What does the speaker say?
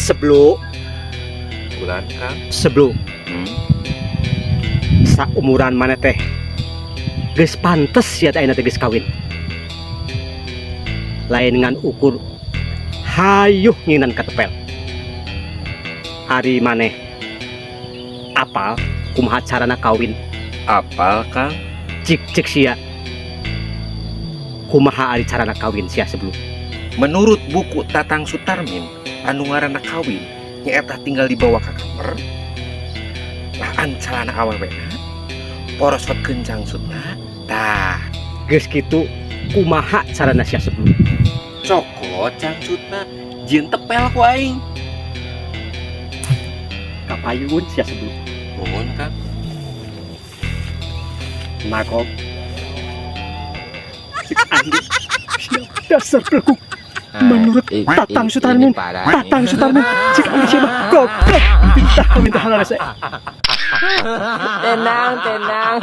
Sebelum Bulan, Kang. Sebelum saumuran maneh teh geus pantes ya teh, ayeuna teh geus kawin. Lain ngan ukur hayuh nginan katepel. Ari maneh apal kumaha carana kawin? Apal, Kang. Cik cik sia, kumaha ari carana kawin sia, Sebelum? Menurut buku Tatang Sutarmin, anu ngaranna kawin nyaeta tinggal dibawa ke kamar, laan calana awewena, porosotkeun cangsutna tah. Geus kitu kumaha carana sia, Sebelum? Cokot cangsutna, jieun tepel ku aing. Kapayun sia, Sebelum. Nuhun, Kang. Nagog. Cik anjing. Siap dasar pelaku. Menurut Tatang Sutarmin, Tatang Sutarmin, cik anjing siapa? Goblok. Minta kawin tah halal saya. Tenang, tenang.